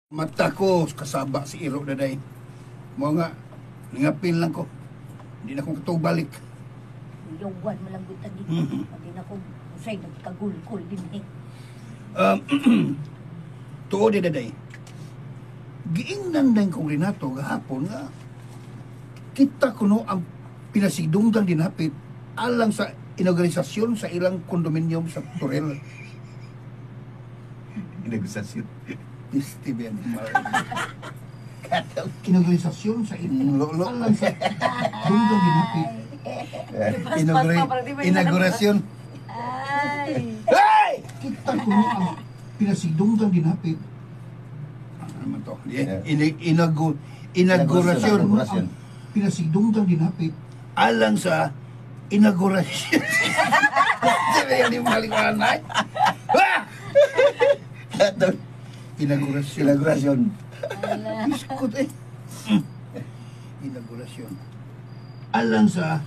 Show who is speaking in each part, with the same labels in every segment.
Speaker 1: Mata ko kasaba si Iro daday. Mo nga nangapil lang ko. Hindi na akong katubalik.
Speaker 2: Yawan mo lang gutan dito. Hindi na ko usay nagkagulkol din eh.
Speaker 1: Tuod di daday. Giingnan din kong Renato gahapon nga kita kuno ang pinasidunggang dinapit alang sa inaugurisasyon sa ilang kondominium sa Torel.
Speaker 3: Inauguration.
Speaker 1: Steven Inaugurisasyon sa ilang alang sa dunggang dinapit. Inaugurasyon.
Speaker 2: Ay!
Speaker 1: Hey! Kita kuno ang pinasidunggang dinapit. Ano naman to?
Speaker 3: Yeah.
Speaker 1: Inaugurasyon.
Speaker 3: Inaugurasyon.
Speaker 1: Ang pinasidunggang dinapit alang sa inaugurasyon. Sabi yan yung maliwanag. Ah! Inaugurasyon.
Speaker 3: Inaugurasyon.
Speaker 1: Biskot eh. Inaugurasyon. Alang sa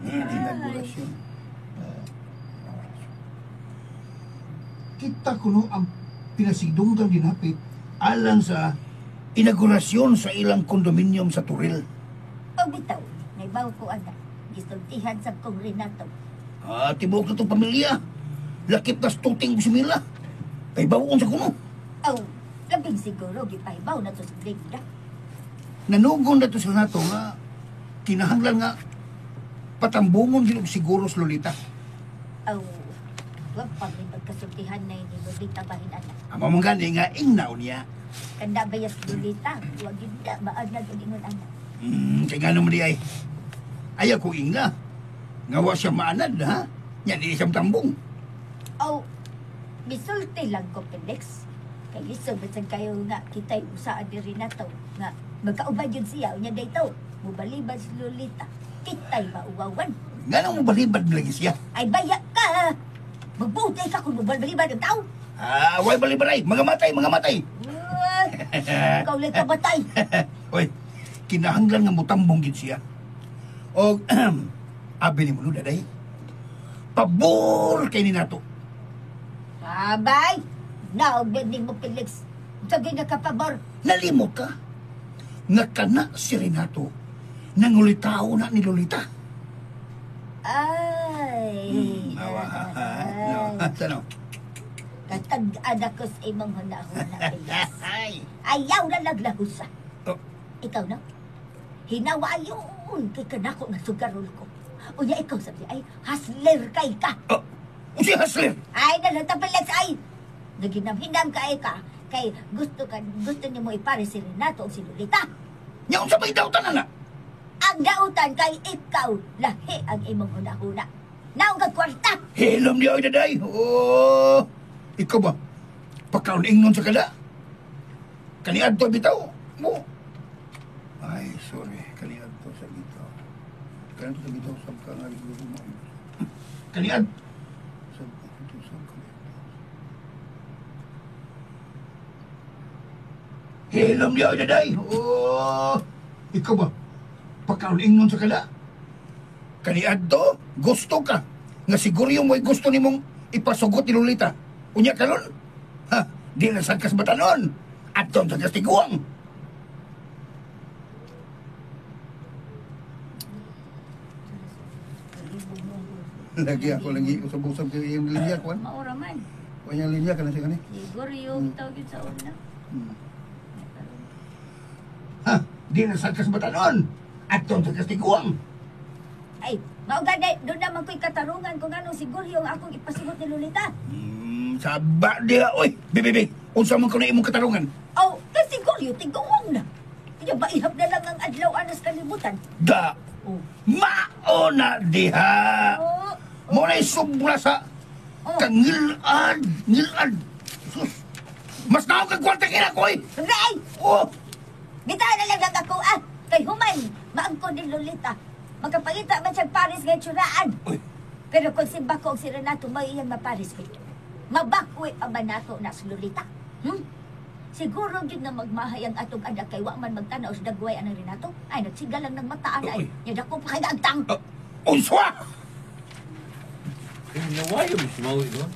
Speaker 1: inaugurasyon. Kita kuno ang pinasidunggang dinapit alang sa inaugurasyon sa ilang kondominium sa Turil.
Speaker 2: O bitaw, naibaw ko ana. Gisultihan sa kong Renato.
Speaker 1: Ah, tibuok na itong pamilya. Lakip na tuting sumila. Kay bawon sa kuno.
Speaker 2: Aw, labing siguro gipahibaw na to sa Brigda.
Speaker 1: Nanugon na to sila nato nga kinahanglan nga patambungon gid og siguro sa Lolita.
Speaker 2: Aw, wag pa may magkasultihan na ni Lolita bahin ana.
Speaker 1: Amo man gani nga ingnaw niya.
Speaker 2: Kanda bayas Lolita, wag gid na maanad og ingon ana.
Speaker 1: Kay ngano man di ay. Ayaw ko ingna. Nga wa siya maanad ha. Nya di siya tambong.
Speaker 2: Aw, misulti lang ko Felix. Kay lisod bisan kayo nga kita'y usaan ni Renato nga magkauban yun siya unya dayto. Mubalibad si Lolita. Kita'y mauwawan.
Speaker 1: Ngano mo balibad lagi siya?
Speaker 2: Ay baya ka! Magbuti ka kung mubalbalibad ang tao.
Speaker 1: Ah, way balibad ay. Mga matay, mga matay.
Speaker 2: Uy, ikaw lang kabatay.
Speaker 1: Oy, kinahanglan nga mutambong gid siya. Og abi ni mo no, daday. Pabor kay ni nato.
Speaker 2: Abay! Naog ni mo, Felix. Sagay na kapabor.
Speaker 1: Nalimot ka. Nga kana si Renato. Nangulitaw na ni Lolita.
Speaker 2: Ay.
Speaker 1: Awa, ha? No, ano?
Speaker 2: Katag-an ako sa imong hunahuna, Felix.
Speaker 1: Ay.
Speaker 2: Ayaw na naglahusa.
Speaker 1: Oh.
Speaker 2: Ikaw na? Hinawa yun kay kanako nga sugarol ko. Unya ikaw sabi ay hustler kay ka.
Speaker 1: Oh, si Hustler.
Speaker 2: Ay, nalata Felix, ay! Naginam-hinam ka ay ka. Kay gusto ka, gusto niyo mo ipare si Renato o si Lolita.
Speaker 1: Nya unsa may dautan na?
Speaker 2: Ang dautan kay ikaw lahi ang imong hunahuna. Naong kag kwarta.
Speaker 1: Hilom niya ay daday. Oh, ikaw ba? Pagkaon ingnon sa kada. Kaniadto bitaw mo. Ay, sorry. Kaniadto sa bitaw. Kaniadto sa bitaw sab ka nga siguro mo. Kaniadto sab ka sab ka. Hilom niya ay daday. Oh, ikaw ba? Pagkaon ingnon sa kada. Kaniadto, gusto ka. Nga siguro yung mo'y gusto nimong ipasugot ni Lolita. Unya karon? Ha, di na sa kasbatanon. Aton sa kastiguang. Lagi ako lagi usab-usab kay yung linya kuan.
Speaker 2: Maura man.
Speaker 1: Kuan yung linya kana siya kani.
Speaker 2: Siguro yung tawag yun sa una.
Speaker 1: Ha, di na sa kasbatanon. Aton sa kastiguang.
Speaker 2: Ay, mao gani, doon naman ko'y katarungan kung anong siguro yung akong ipasugot ni Lolita.
Speaker 1: Saba diha, oy. Bibibi, unsa man kuno imong katarungan?
Speaker 2: Oh, kay siguro yung tiguang na. Kaya maihap na lang ang adlaw anas kalibutan.
Speaker 1: Da,
Speaker 2: Oh.
Speaker 1: mao na diha.
Speaker 2: Oh.
Speaker 1: Mo na'y sobra sa
Speaker 2: Oh.
Speaker 1: kangilad, ngilad. Sus. Mas naong kag kwarta kina ko, oy.
Speaker 2: Ay!
Speaker 1: Oh.
Speaker 2: Bitaw na lang ang ako, ah. Kay human, maangko ni Lolita. Magkapangita man siyang Paris ngay tsuraan.
Speaker 1: Uy.
Speaker 2: Pero kung si Bako o si Renato, may iyang maparis ito. Mabakwi pa ba nato na si Lolita? Siguro gyud na magmahay ang atong anak kay wa man magtanaw sa dagway anang Renato. Ay, nagsiga lang ng mataan ay.
Speaker 1: Uy.
Speaker 2: Nya dako pa kay agtang.
Speaker 1: Unswa!
Speaker 4: Nawayo mo sumawi doon.